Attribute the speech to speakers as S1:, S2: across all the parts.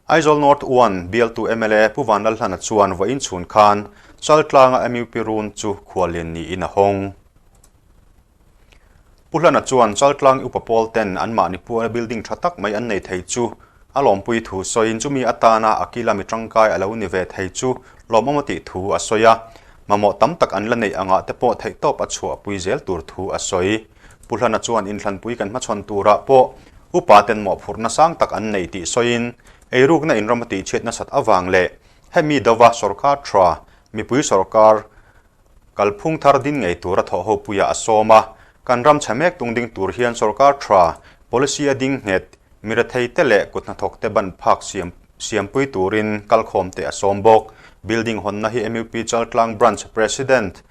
S1: Aizawl North One bialtu mla Pu Vanlalhlana chuan vawiin chhun khan Chaltlanga MUP run chu khuallian niin a hawng. Pu Hlana chuan Chaltlang upa pawl ten anmahni puala building tha tak mai an nei thei chu a lawmpui thu sawiin chumi atana a kila mi tangkai a lo ni ve thei chu lawmawm a tih thu a sawi a. Mamawh tam tak an la neih angah te pawh theihtawp a chhuahpui zel tur thu a sawi. Pu Hlana chuan inthlanpui kan hmachhawn turah pawh upa ten mawhphurhna sang tak an nei tih sawiin eirukna inram a tihchhiat nasat avang leh hemi dova sorkar tha mipui sorkar kalphung thar din ngei tura thawh ho puiah a sawm a. Kan ram chhe mek tung ding tur hian sorkar tha policy a ding nghet mirethei te leh kut hnathawk te ban phak siam siampui turin kalkhawm te a sawm bawk. Building hawnna hi MUP Chaltlang Branch President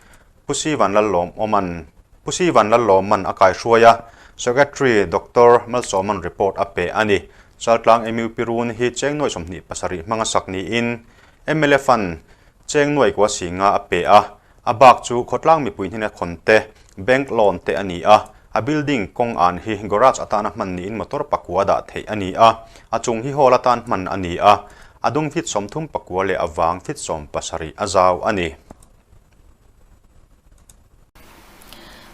S1: Pu Sivan Lallawm-awman Pu Sivan Lallawman a kaihruai a, Secretary Doctor Malsawman report a pe a ni. Chaltlang MUP run hi cheng nuai 27 hmanga sak niin mla Fund cheng nuai kua singa a pe a, a bak chu khawtlang mipui hnena khawn te, bank loan te a ni a, a building kawng an hi garage atana hman niin motor pakua dah theih a ni a, a chung hi hall atan hman a ni a, a dung fit 39 leh a vang fit 70 a zau a ni.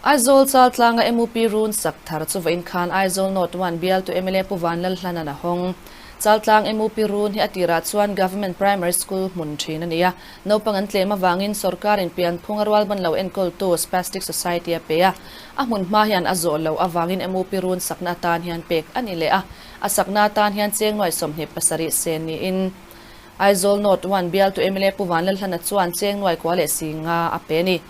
S2: Aizawl Chaltlanga MUP run sak thar chu vawiin khan Aizawl North One bialtu mla Pu Vanlalhlanan a hawng. Chaltlang MUP run hi a tirah chuan Government Primary School hmun thin a ni a, naupang an tlem avangin sorkarin pianphung a rualban lo enkawltu Spastic Society a pe a, a hmun hma hian a zawh loh avangin MUP run sakna atan hian pek a ni leh a, a sakna atan hian cheng nuai 27 sen niin Aizawl North One bialtu mla Pu Vanlalhlana chuan cheng nuai kua leh si nga a pe a ni.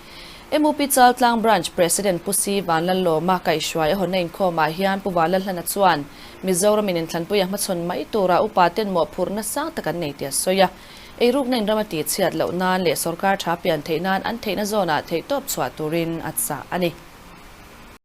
S2: MUP Chaltlang Branch President Pu Si Vanlallawma kaihhruai a hawnna inkhawmah hian Pu Vanlalhlana chuan Mizoramin inthlanpui a hmachhawn mai tura upa ten mawhphurhna sang tak an nei tih a sawi a. Eirukna inram a tihchhiat loh nan leh sorkar tha pian theih nan an theihna zawnah theihtawp chhuah turin a chah a ni.